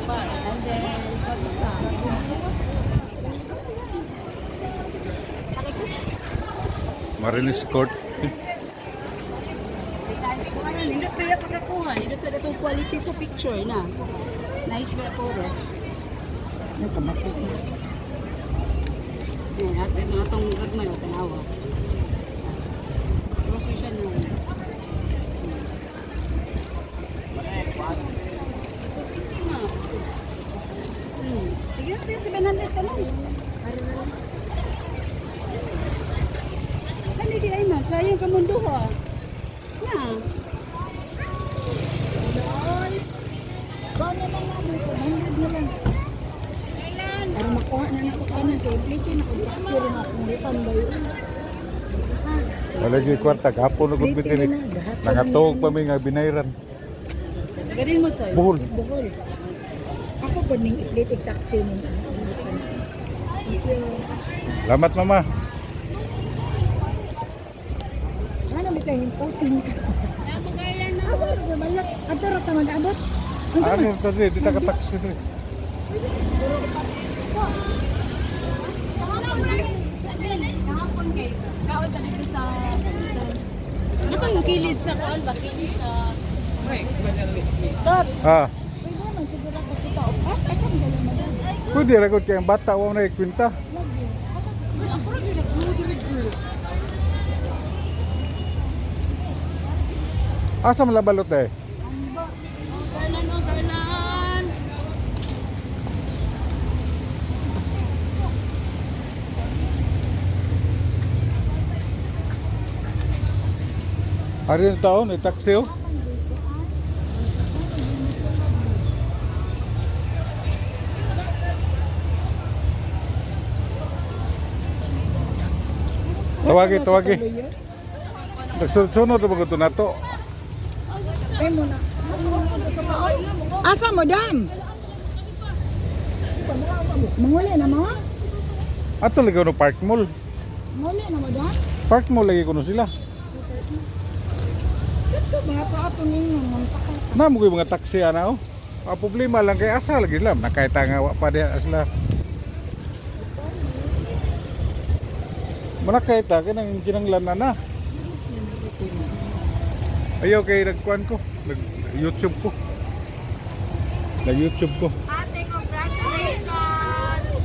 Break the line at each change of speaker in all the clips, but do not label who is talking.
And then, pagka.
Marinis Court.
Nindot pa yung pagkakuha. Nindot sa datong quality sa picture na. Nice ba photos? Nagkamakit na. Yan, at mga itong gagmay o tanawa. Pero siya na. Sige na, tayo 700 ka lang. Ano di ay ma'am, sayang ka mundo ha. Na.
Kuha na lang ma'am, 100 na lang. Para makuha na nako kanan kay plate na kung taxi rin akong refund ba yun.
Wala gyud kwarta gapon na gud
Plate
mi
na, gahapon
Nakatuog pa mi nga binayran.
Garin mo sa'yo.
Buhol.
Bohol. Ako po ning i-plate taxi ning ano. Thank you.
Salamat, mama.
Ano may kay himpusin ka? Asa ra ba malak? Adto ra ta mag-abot. Unsa
Ano
man?
ta diri? Di ta ka taxi diri.
Kahapon kay kaon ta dito sa Katong kilid sa kaon ba kilid sa
Ah,
Pwede man siguro ako kita. Ah, asa man dali madam?
pwede ra gud kay ang bata wa na kwenta.
Ako ra gyud naglugi diri.
Asa man labalot eh?
Garlan oh, garlan.
Ari na taon, eh, taxi oh. Tawagi, tawagi. Nagsunod-sunod na ba ito nato?
Ay mo na. Asa mo dam? Manguli na mo?
Ato lagi no Park Mall.
Manguli na mo dam?
Park Mall lagi kuno sila.
Dito ba ato ato ninyo ma'am sakay ka.
Na mo mga taxi ana oh. Ang problema lang kay asa lagi sila nakita nga wa pa diha sila. Manakita kanang kinanglan na na. Ayaw kay nagkuan ko, nag YouTube ko. Nag YouTube ko.
Ate, congratulations.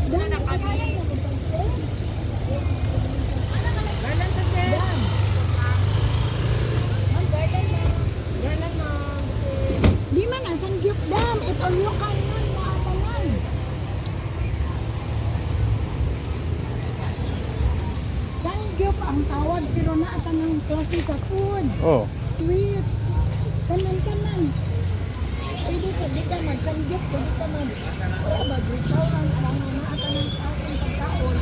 Una na kami. Garlan ta sir. Garlan ma'am.
Di man asan gyud dam, it all you can man maatanan. Sangyup ang tawag pero naatan ang klase sa food,
Oh.
sweets, tanan-tanan. Pwede pa di ka magsangyup, pwede ka mag o mag-restaurant ang naatan ang klaseng pagkaon.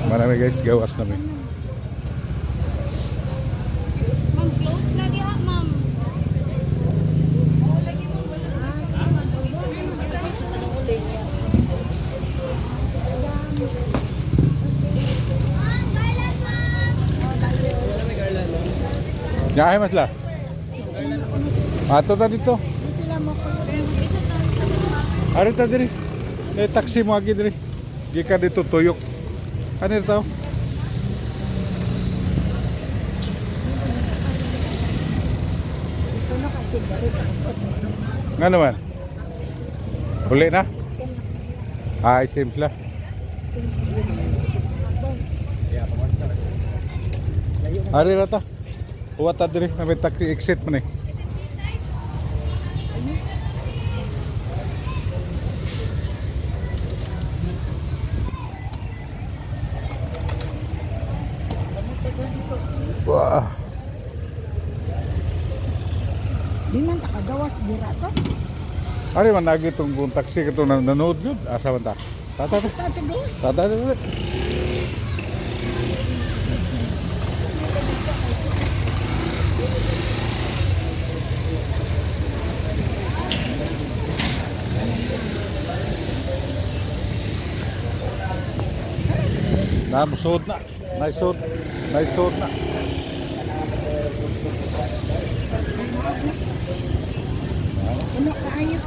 Marami guys, gawas namin.
Ma'am, close na diha, ma'am. Oh, lagi mo wala.
Nyahe mas la. Ato ta dito.
Di sila mo
Ari ta diri. Eh taxi mo agi diri. Gikan dito tuyok. Ano tao?
Ito na kasi balik.
Nga naman. Uli na. Ah, same sila. Ari ra ta. Uwa ta diri, na may taxi exit man eh. Wah.
Di man takagawas dira to.
Ari man nagi tong kung taxi katong nanood yun. Asa man ta? Tata ta.
Tatagawas.
Tata ta. Na musod na. Naisod. Naisod na.
Ano ka Maayo.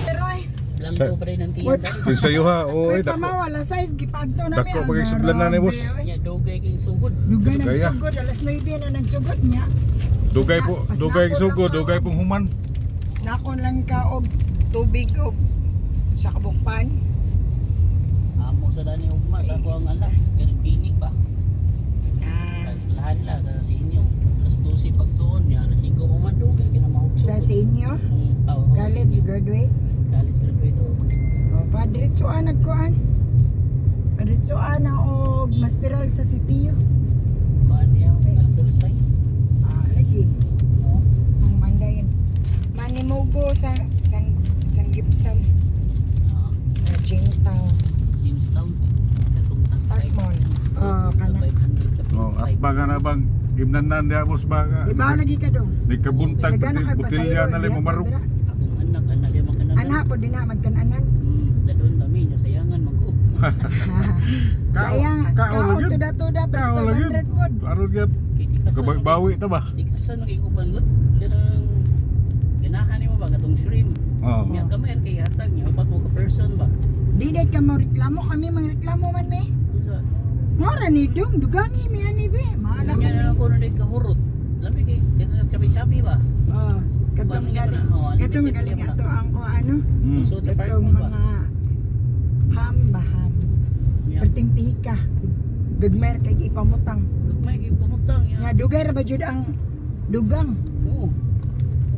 Pero ay,
Blanco pa rin ang tiyan.
Yung sa iyo ha, oo,
Ay,
ay, dako.
pamawa, alas 6, gipaadto na
Dako, pag-isublan na ni boss.
Nya dugay kay sugod.
Dugay
Dugay, ah.
nagsugod, alas 9 na nagsugod niya.
Dugay po, dugay sugod, dugay pong human.
Snakon lang ka og tubig og sa kabukpan.
Amo sa dani ugma sa ako ang anak. Kanang binig ba?
Ah,
Lahat la sa sinyo. Alas 12 pagtuon niya, alas 5 mo man dugay kay na mahug
sa senior, college graduate.
College graduate oh.
O, padritsuan nagkuan. Padritsuan na og masteral sa sitio.
Kuan niya, alcohol sign.
Ah, lagi.
Oh.
Ang mandayon. Manimugo sa San San Gibson
Ah,
sa Jamestown.
Jamestown. Katong
Park Mall. Oh, kana.
500 ka.
Oh, at baga na bang imnanan diha boss ba
Di ba lagi ka dong?
Ni kabuntag
Nagana kay
butilya
pasayro,
na lang
diha,
mamarog.
dira.
Akong anak, anak niya makananan.
Anha po din na magkananan.
Dadon kami niya sayangan mag
Sayang,
Kaon
kaon
lang yun.
tuda-tuda, pero
Kaon lang yun.
500 pod.
Aron gyud
Kay di kasan.
kabawi ta ba?
Di kasan naging uban gud. Kanang ganahan nimo ba katong shrimp.
Oh.
Nya kamay kay hatag niya upat mo ka person ba.
Di day ka mo reklamo kami, mang reklamo man me.
Unsa?
Mora ni dong, dugangi mi ani be. Mahala
Nya
ko.
na lang ko na kahurot. Lami kay kaysa sa chabi-chabi ba.
Oh, katong galing. Katong galing ato ang ko ano,
So sa park
katong
mo ba.
mga ham ba ham.
Nya
Perting tika. Gagmayr kay ipamutang.
gugmay kay pamutang nya.
Nga dugay ra ba jud ang dugang.
Oo.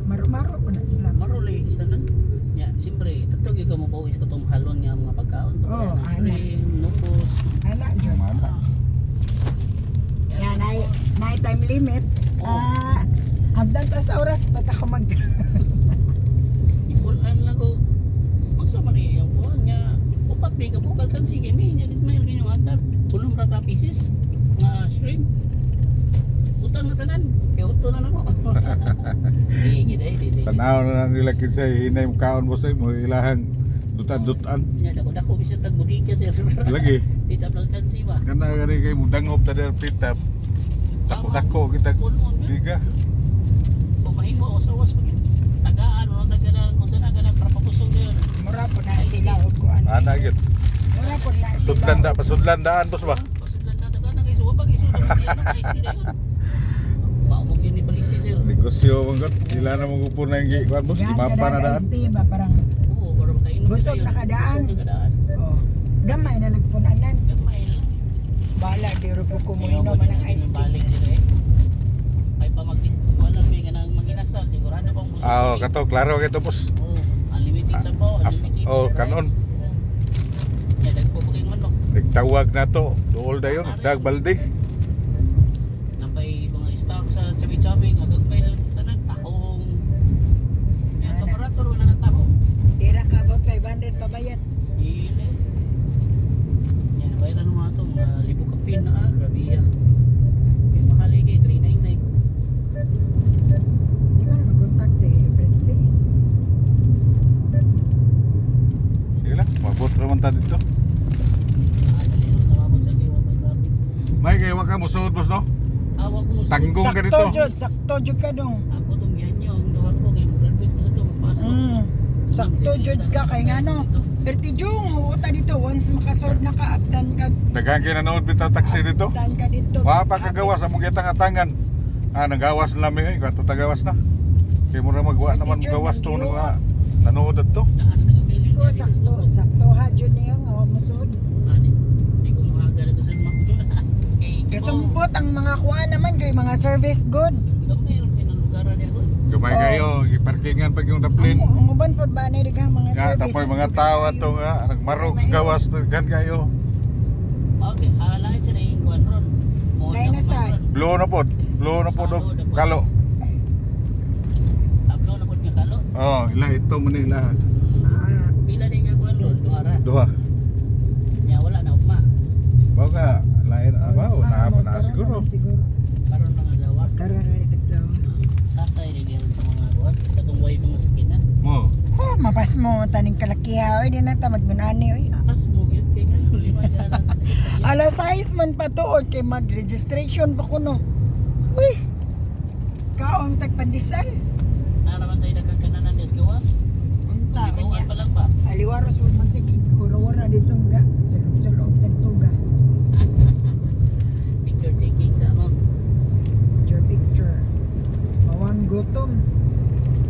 Maro-maro po na sila.
Maro lagi tanan. Nya siyempre adto gyud ka mo pawis katong halon nga mga pagkaon to.
Oo,
Kaya ng
ana.
shrimp, noodles.
Ana jud.
Mana.
Nga nay nay time limit.
Oo.
Ah, abdan ta sa oras pata ko mag
Ipulan lang ko. Unsa man eh, ang kuan nga upat may kabukal kan sige mi nya gid may kanyong atap. Pulong ra ka pieces nga shrimp. Utang na tanan. Kay uto na nako. Di gid ay di. di.
Tanaw na lang nila kinsa hinay mo kaon boss ay mo ilahang dutan-dutan.
Nya dako dako bisan tag bodega sir.
Lagi.
Di ta kan ba.
Kana gani kay mo dangop ta der pitap. Dako-dako kita
Punon yun.
diga.
Kung mahimo o sa was pag tagaan mo taga lang kung saan taga lang para pabusog yun.
Mura po na sila og kuan.
Ana gyud.
Mura po na sila.
Sudlan da pasudlan daan boss ba?
Pasudlan na taga na kay suwa pag isudan na ice tea yun. Maumog yun ni polisi sir.
Negosyo man gud. Ila na mo gupon na yung kuan boss,
Yan,
mapa na
kadaan
daan.
iced tea ba parang
Oo, para makainom
Busog
tayo.
na kadaan.
Busog na kadaan.
oh, gamay na lagpunanan.
Gamay na lang.
Bala di ro po
Ayaw
kumuinom
ko
man
din
ang
ang
iced tea.
balik dire. Ay pa magkualan may ganang manginasal sigurado pang busog.
Ah, oh, kato klaro kay to boss.
Oo, unlimited sabaw,
As-
unlimited.
oh,
rice.
kanon.
Ya, dagko pa kayong manok.
Nagtawag na to, duol dayon, dag balde.
Napay mga stock sa chabi-chabi nga gagmay na lang sa tanan tahong. Ya,
Ana.
kabarator wala nang tahong.
Dira ka about 500 pabayad.
Ile. Yan, bayaran mo ato mga libo ka pin na ah, grabe ah. Kay mahal eh, kay 399.
Di man mag-contact si Fritzy.
Sige lang, mabot raman ta dito.
Ah, dali lang tamabot sa kay wa may traffic.
May kay wa ka musuod boss no?
Ah, wa ko musulod.
Tanggong ka dito.
Sakto jud ka dong.
Ako tong yan ang duha ko kay mo graduate pa sa to mapasok.
Sakto jud ka kay ngano. Perti jung huuta dito once makasolve na ka abdan ka.
Daghan kay nanood bitaw taxi dito.
Abdan ka dito.
Wa pa kagawas among gitang atangan. Ah, nagawas na mi eh, kato tagawas na. Kay mura magwa naman gawas to nagwa. Nanood adto.
Taas na gabi
Ko sakto, sakto ha jud niyo nga wa mosud.
Ani, di ko mahaga na to sa mga. Kay
Kasumpot ang mga kuan naman kay mga service good.
Gamay ra kay nang lugar niya ko.
Gamay kayo, giparkingan pag yung taplin.
Ang uban pod ba ni daghang mga
Ya,
service.
tapoy mga tao ato nga nagmarog sa gawas daghan kayo.
Okay, ah, lain sa naing kuan ron. Mo
Lain na sad.
Blue na pod, blue na pod og kalo.
Tablo na pod nga kalo.
Oh, ila ito man ila.
Ah,
Pila din nga kuan ron, duha ra.
Duha.
Nya wala na ugma.
Bao ka lain ah, bao na
ah,
na
karon
siguro.
naman Siguro.
Karon mga lawa.
Karon ra ito.
Sakay rin yan sa mga kuan. Katong way mga sakinan.
Mo.
Oh, mapas mo taning kalakiha oy, di na ta magmunani oy.
Pas mo gyud kay nga lima na lang.
Alas 6 man pa tuod kay mag-registration pa kuno. Uy. Kaon tag pandesal.
Naraman tayo daghang kananan des gawas.
Unta
Limuan
unya.
pa lang ba?
Aliwaros mo magsige ura-ura dito nga sulog-sulog tag tuga.
Picture taking sa ma'am.
Picture picture. Mawang gutom.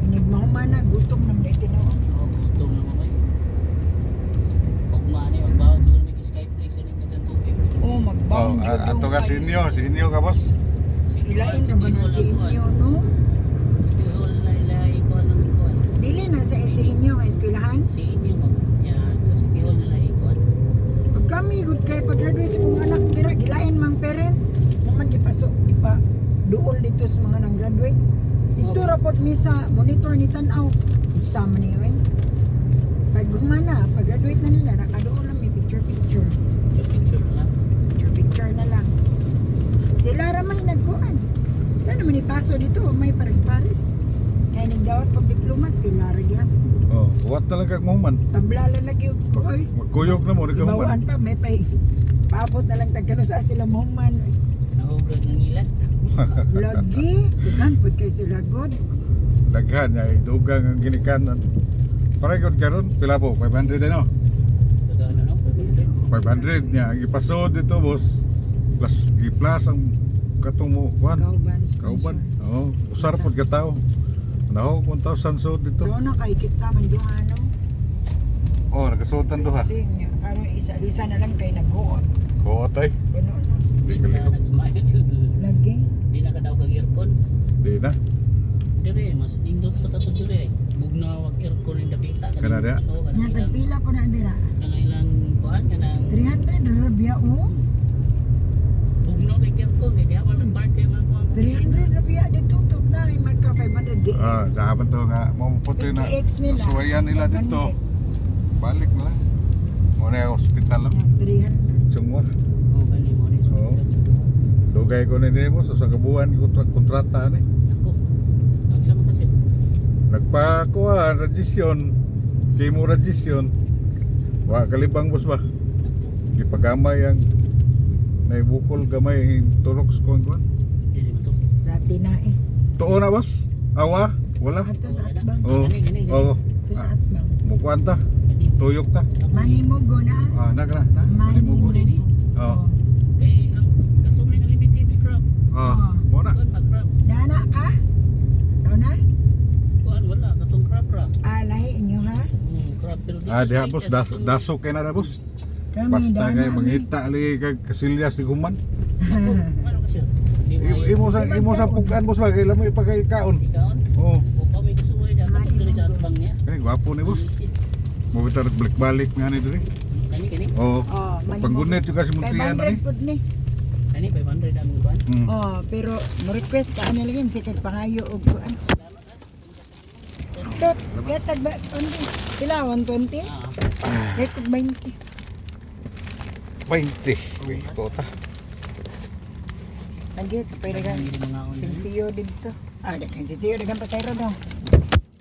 Inig mahumana gutom nam dai tinuod.
Oh, gutom na mamay. Ugma ani magbaon siguro may skyflakes ani daghang tubig.
Oh,
Oh,
magbaon jud
ato ka sa inyo, sa inyo ka, boss.
Ilain ra ba na si inyo no?
City Hall na ilay ko anong kuan.
Dili na sa si inyo nga eskwelahan.
Si inyo mo. Ya, sa City Hall nila ikuan.
Pag kami gud kay pag graduate sa kong anak dira gilain mang parents mo man gipaso gipa duol dito sa mga nang graduate. Dito ra pod mi sa monitor ni tan-aw. Unsa man ni oy. Pag humana, pag graduate na nila nakaduol lang may picture picture.
Picture picture na lang.
Picture picture na lang. Sila ra may nagkuan. Wala naman ipaso dito, may pares-pares. Kay nagdawat pag diploma sila ra gyapon.
Oh, wat na lang kag mahuman.
Tabla lang lagi og oy.
Magkuyog na mo ni
Ibawaan
kahuman.
pa, may pay. Paabot na lang tag sa sila mahuman.
Nahubrag ng ilan.
Lagi, dughan pud kay sila god.
Daghan ay dugang ang ginikanan. Paregon karon pila po 500 ano?
Daghang ano?
500 niya ang ipasod dito, boss. Plus gi-plus ang katong mo kuan.
Kauban sponsor.
Kauban. Oh, usar pod ka tao. Naho 1,000 sod dito.
So na kay kita man duha no.
Oh, nagasuotan duha.
Sing, aron isa-isa na lang kay naghuot.
Kuot ay.
Kuno na.
Di
Di na
kalihok.
nag-smile.
Lagi.
Di na kadaw kag aircon.
Di na.
Dire mas nindot pa tato dire. Bugna wag aircon ning dapita.
Kana diha?
Oo, kana
Nya
ilang
tagpila po na dira.
kana ilang kuan kanang
300 ra biya o.
bugno kay aircon kay diha man nag-park kay mga kuan.
300 ra biya dito tut na ay magka 500 GX.
Ah, dapat to nga mo puti na.
PTX nila.
Suwayan nila dito.
500.
Balik na lang. Mo na ang hospital lang.
Nya, 300.
Sungwa.
Oh, kani mo ni.
Oo. Dugay ko ni boss sa kabuan kontrata ni.
Ako. Ang sama kasi.
Nagpakuha radisyon, kimo radisyon. Wa kalibang boss ba?
Ako.
Gipagamay ang naibukol gamay ang turok sa kuan kuan.
Dili mo to.
Sa tinae.
Tuo na, boss? Awa? Wala?
Ato sa atbang.
Oo.
Gani, gani, gani.
Oo.
Ato sa atbang.
Mukuan ta.
Kani.
Tuyok ta.
Manimugo na.
Ah, na kana. Na. Manimugo.
Manimugo.
Oo.
Kay ang katong ning limited scrub.
Ah, mo na.
Kuan mag-crab.
Dana ka? Sao na?
Kuan wala katong crab ra.
Ah, lahi inyo ha?
Crab pero dito
Ah,
sa
diha boss,
Pitas,
dasok kay na da, boss.
Kami
Basta
dana.
kay
mi.
mangita lagi kag kasilyas di human.
Ako, ano kasi? Di ba
Imo sa pugan, boss ba kay lami pagkaon.
Ikaon?
Oo.
O pa may kasuway da katong diri sa atbang niya.
Kani gwapo ni boss. Mo bitar balik-balik nga ni diri.
Kani kani.
Oo.
Oh, manimugo.
Panggunit yung kasi muntian
500
ni.
pud ni.
Kani 500 ang kuan.
Oh, pero mo request ka ano lagi sige pangayo og kuan. Tot, gatag ba only pila 120?
Ah,
Record 20.
20. Uy, tota.
Lagi pwede ka.
hindi mga on.
Sinsiyo dito. Ah, daghan sinsiyo daghan pasahero daw.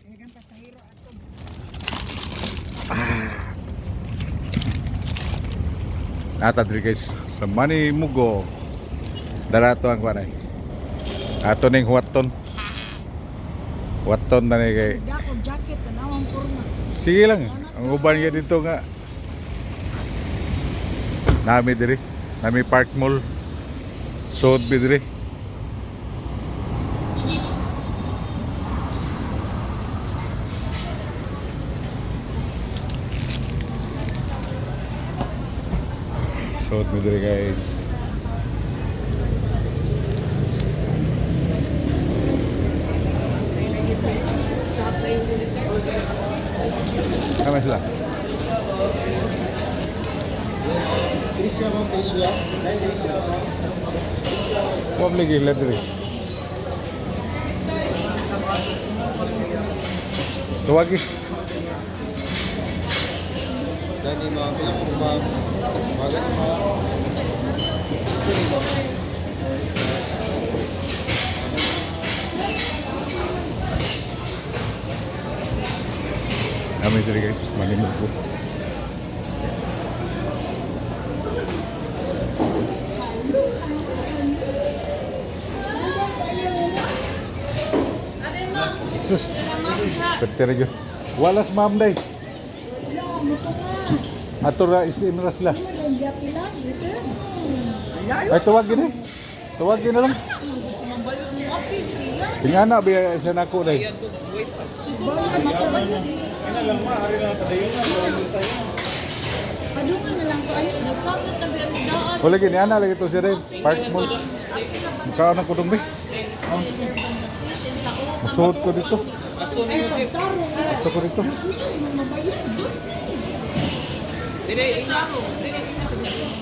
Daghan pasahero ato.
Nata diri guys sa Manimugo. Darato ang kuan ay. Ato ning huwaton. Huwaton na ni kay.
Dako jacket tanawang porma.
Sige lang. Ang uban niya dito nga. Nami diri. Nami Park Mall. Sod bi diri. Sod mi diri, guys. Kami sila. Public diri. Tuwagi.
Dani ma'am, ilang po ma'am? Maga na ma'am.
Kami diri guys, Manimugo. Sus. Pwede rin yun. Walas ma'am day.
Wala, mo to nga.
Ato ra isim ra sila.
Ano lang yapila, sir? Ala,
Ay tawagin eh. Tawagin na lang. Tingana ba siya nako day.
Padungan na lang ko ay nagsabot na biya daan.
Wala gini ana lagi to siya day. Park mo. Mukha na ko dong bay. Musuot ko dito. Ato ko dito.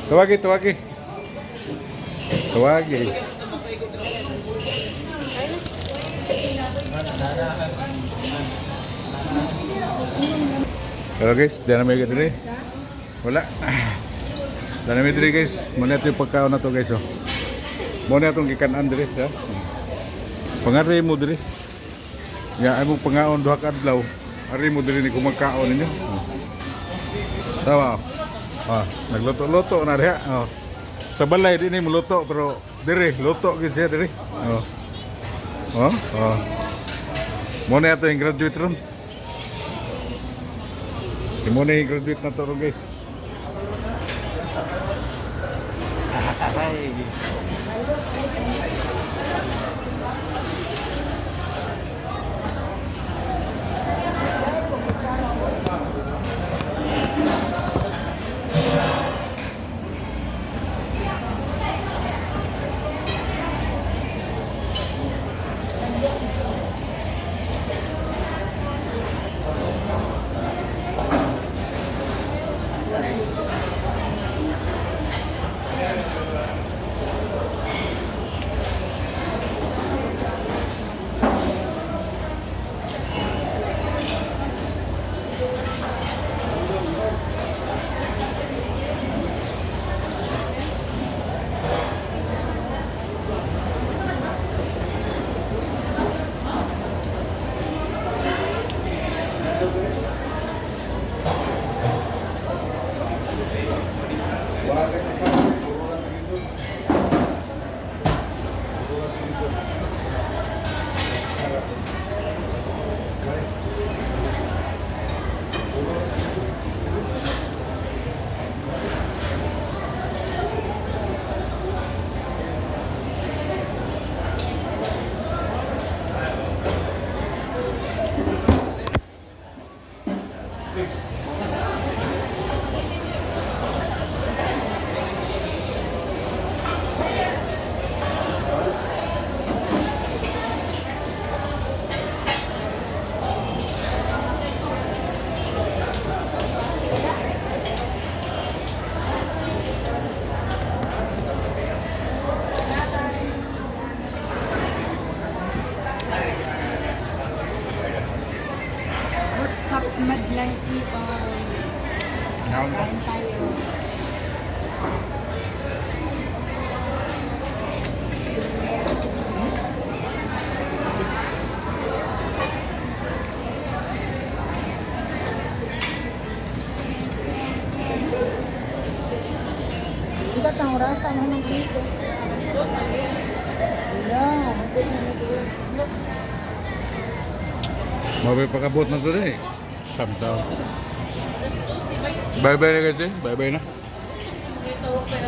Tawagi, tawagi. Tawagi. Pero guys, di na may diri. Wala. Di na may diri guys. Muna ito yung pagkaon na to guys. Oh. Muna itong gikanan diri. Ha? Pangari mo diri. Ya, ay mong pangaon duha ka adlaw. Ari mo diri ni kumagkaon ninyo. Oh. Tawa. Ah, nagluto-luto na diha. Oh. Sa balay di ni muluto pero diri luto gid siya diri. Oh. Oh, oh. Mo na ato yung graduate ron. Mo na yung graduate na to ron guys.
What's up, madlang people? Kain tayo.
Ika tang rasa mo ng dito. Wala, hapit na nito.
Mabay pakabot na to eh. Samtaw. Bye bye na guys eh. Bye bye na.
Ito, pero